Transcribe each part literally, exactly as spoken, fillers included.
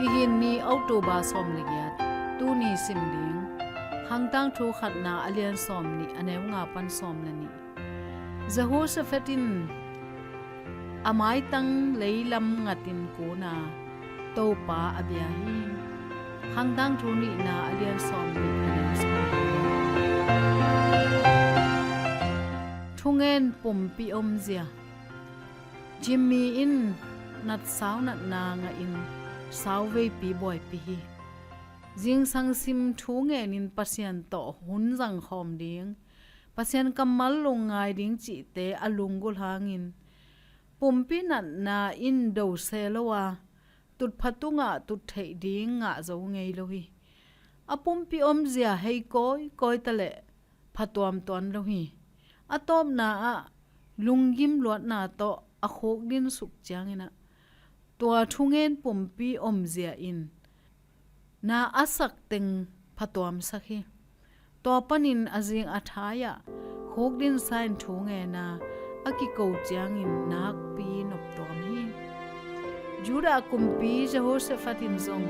Nihin ni October sawm le giat, tuni sim ding Khangtangthu khatna a lian sawm nih a neu nga pan sawm le nih. Jehoshaphat in a maitang leilam ngatin kuna Topa a bia hi. Khangtangthu nihna a lian sawm nih a neu sawm. Thungen pumpi omzia. Jimmy in natsau natna ngahin sau veipi buaipi hi. Zingsang sim thu ngenin Pasian tawh hun zangkhawm ding, Pasian kammal lungngai ding cihte a lunggulh hangin pumpi natna in do se lo a, tutpha tungah tut theih ding ngah zo ngei lo hi. A pumpi omzia hei kawikawi taleh phatuam tuan lo hi. A tawpna ah lunggim luatna tawh a khukdin suk ciangin ah tua thungen pumpi omzia in na a sak teng phatuamsak hi. Tua panin a zing a thai-ah khukdinsa in thu ngen a, a kiko ciangin nakpi noptuam hi. Judah kumpi Jehoshaphat in zong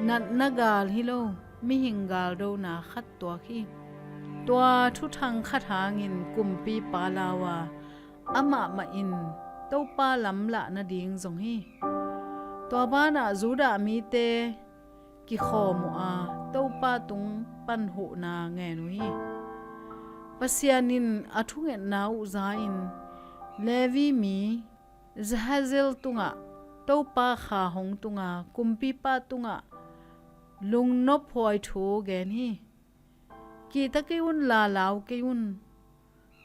natna gal hi lo, mihing galdona khat tuak hi. Tua thuthang khat hangin kumpipa lau a, amah mah in Topa lamlah nading zong hi. Tua banah Judah mite kikhawm uh a, Topa tung pan huhna ngen uh hi. Pasian in a thungetna uh za-in Levi mi Jahaziel tungah Topa kha hong tunga, kumpipa tungah lungnophuai thu gen hi. Kihta kei un la, lau kei un.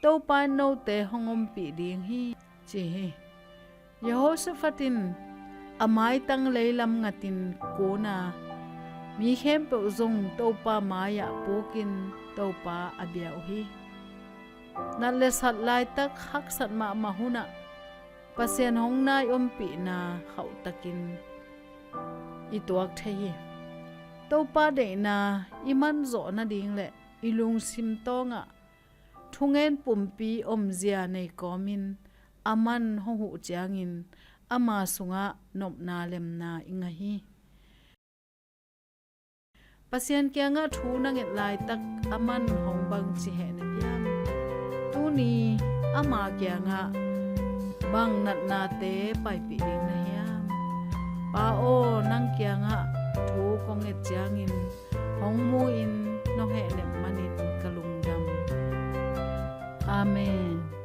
Topa in note hong ompih ding hi, ci hi. Jehoshaphat in a maitang leilam ngatin kuna, mi khempeuh zong Topa mai-ah pukin Topa a bia uh hi. Nat le sat laitak haksat mahmah hunah Pasian hong nai ompihna khauhtakin i tuak thei hi. Topa deihna i manzawh nading le i lungsim tawngah thungen pumpi omzia nei kawmin a man hong huh ciangin ama sungah nopna lemna i ngah hi. Pasian kiangah thu na nget laitak a man hong bangci hehnem hiam? Tuni ama kiangah bang natnate paipih ding na hiam? Pa aw, nang kiangah thu kong nget ciangin hong mu-in nong hehnem manin ka lungdam. Amen.